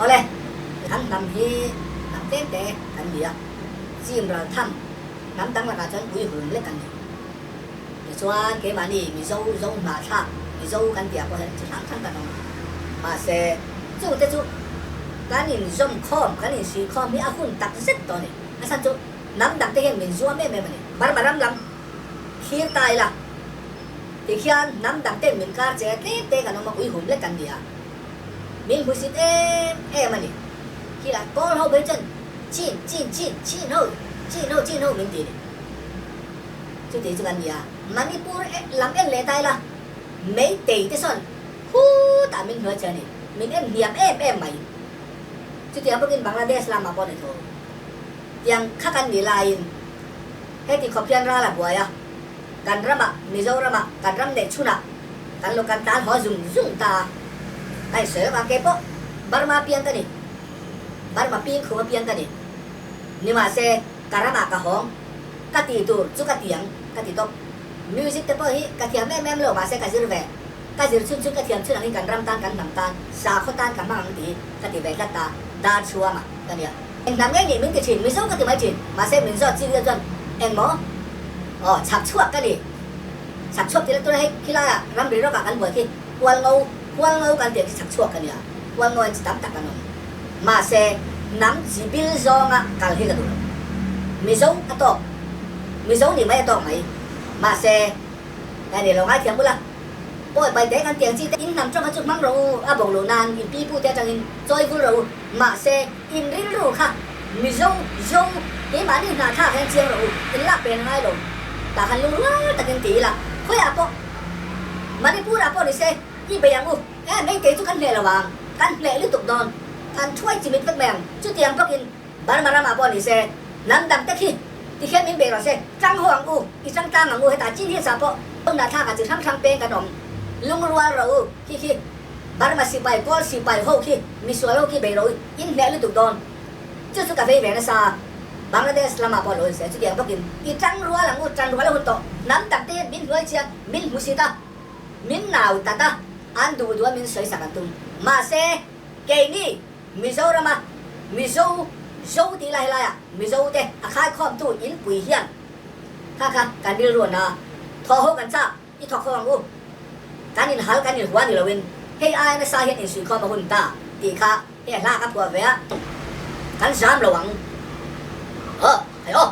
Awle, kan hnam hi hnam tlem te kan ni a, chim ral tham hnam dang lakah chuan ui hum lek kan ni. Tichuan keimahni Mizo zo hnahthlak Mizo kan tih ah pawh hian chi hrang hrang kan awm a, mahse chungte chu kan inzawm khawm, kan insuih khawm hi a hun tak zet tawh a ni. A chhan chu hnam dangte hian min zuam em em a ni. Burma ram lam thlir ta ila tikhian hnam dangten min kar che tlem te kan awm a, ui hum lek kan ni a, min hmusit em em a ni. Khilah kawl ho phei chuan chin chin chin chin ho chin ho chin ho min ti a ni. Chuti chu kan ni a, Manipur lam en leh ta ila Meitei te sawn khutah min hnuai che a ni, min en hniam em em mai. Chutiang bawkin Bangladesh lamah pawh a ni tho. Tiang kha kan nih laiin heti khawp hian ral a buai a, kan ramah, Mizoramah, kan ram neih chhunah kan lo kan tan haw zung zung ta a. Ka insawi lawk a, keipawh Burma piang ka ni, Burma ping khuma piang ka ni. Nimahse ka ramah ka hawng, ka tih tur chu ka tiang ka ti tawp. Music te pawh hi ka thiam em em lo mahse ka zir ve. Ka zir chhun chhun ka thiam chhun angin kan ram tan kan hnam tan sakhaw tan ka hmang ang tih hi ka ti ve tlat ta dar chhuanga ka nia. Eng hnam nge nih min ti thin Mizo ka ti mai thin mahse min zawt chi deuh chuan eng maw aw chhak chhuak ka ni chhak chhuak tih la tura hei khilaiah ramri rawkah kan buai khi hual ngo hual ngo kan tih ang khi chhak chhuak ka nia hual ngo en chi tam tak kan awm mahse hnam chi bil zawnga kal hi ka duh lo Mizo a tawk Mizo nih mai a tawk mai mahse Ka ni lo ngaithiam bula. Pawi pai te kan tiang chi te in hnam tawng kha chu hmang rawh u, a bawk luh nan in pi pu te atangin chawi vul rawh u, mahse in rilru kha Mizo, Zo, keimahni hna thlak hian chiang rawh u, in lak pen a ngai lo. Tah khan lungrual takin ti ila, khawiah pawh Manipur ah pawh ni se i bei ang u, e Meitei chu kan hneh lo ang, kan hneh lutuk dawn, kan thuai chimit vek mai ang, chutiang bawkin Burma ramah pawh ni se, hnam dang te khi ti khian min bei rawh se, tang ho ang u, i tang tlang ang u, hetah chin hilsa pawh awmna thlakah chi hrang hrang peng kan awm, lungrual rawh u, khi khi Burma sipai, Kawl sipai ho khi, misual ho khi bei rawh u, in hneh lutuk dawn. Chu chu ka vei ve nasa a, Bangladesh lamah pawh lo in se, chutiang bawkin i tang rual ang u, tan rual a hun tawh, hnam dang te hian min hnuai chhia, min hmusit a, min nau tat a, an duh duh a min sawi sak an tum. Mahse, keini. Mizorama Mizo Zo tih lai laiah Mizo te a khaikhawmtu inpui hian kha kha kan rilru an a, thawh ho kan chak i thawk ho ang u, kan inhal kan inhua ni loin hei aia nasa hian insuihkhawm a hun ta tih kha he hla ka phuah ve a, kan zam lo ang. Aw, hei aw.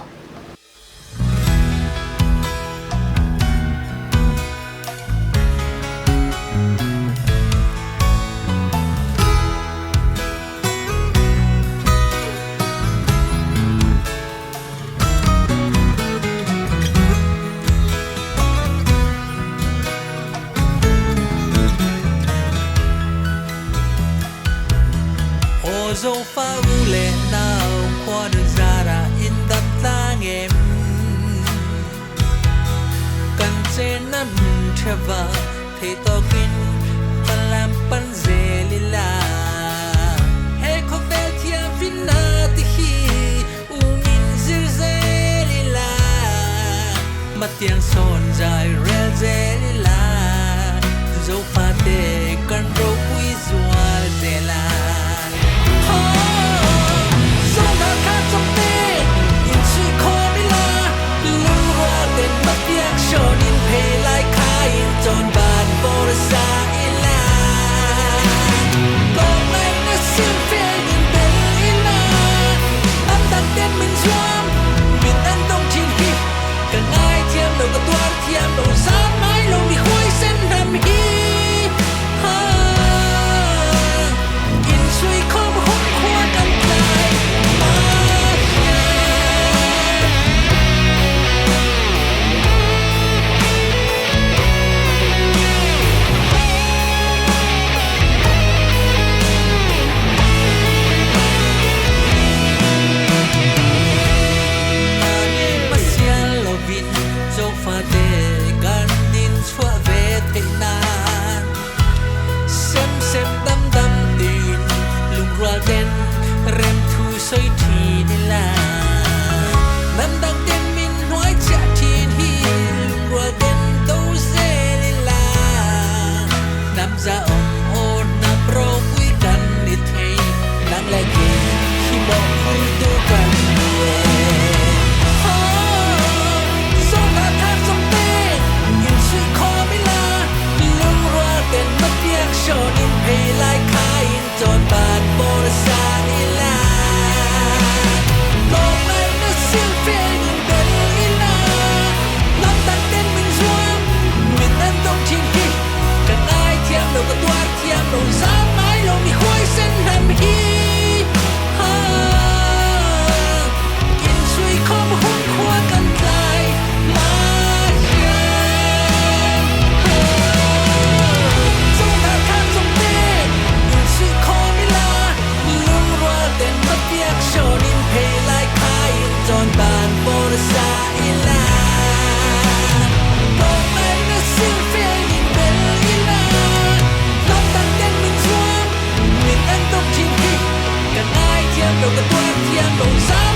Aw Zofa u leh nau khuanu zara in dap tlang em? Kan chenna hmun theva thei tawkin hmalam pan zel ila. He khawvel thiamfinna te hi umin zir zel ila. Matiang sawn zai rel zel ila. Zofate kan ropui zual zel a. lo, ka tuar thiam lo.